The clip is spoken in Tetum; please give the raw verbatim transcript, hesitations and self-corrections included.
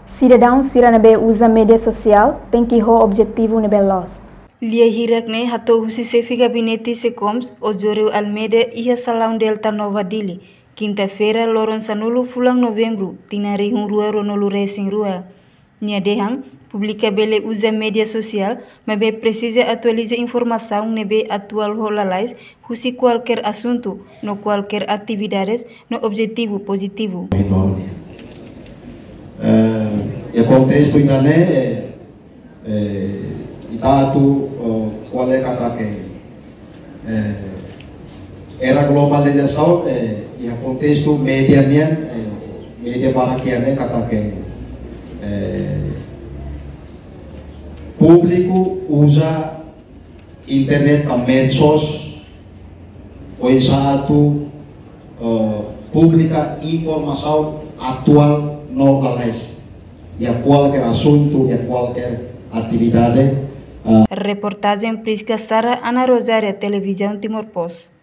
Sidadaun sira ne'ebé uza média sosiál tenke ho objetivu ne'ebé loos. Lia hirak ne'e hato'o husi xefe gabinete SECOMS, Osório Almeida, iha salaun Delta Nova Dili, kinta-feira, loron sanulu fulan Novembru, tinan rihun rua ruanulu resin rua. Nia dehan, públiku bele uza média sosiál, maibé presiza atualiza informasaun ne'ebé atuál ho lalais, husi kualkér asuntu, no kualkér atividades, no objetivu pozitivu. Enorme. Eh, e kontestu ida-ne'e, eh, eh, ita atu, oh, ko'alia katak, eh, era globalizasaun, eh, iha kontestu média nian, eh, média barak iha ne'e katak, eh, públiku uza internet ka medsos, oinsá atu, eh, publika informasaun atuál no lalais. Iha kualkér asuntu, iha kualkér atividade, eh. Reportajen Prisca Sara, Ana Rosária, Televizaun Timor Post.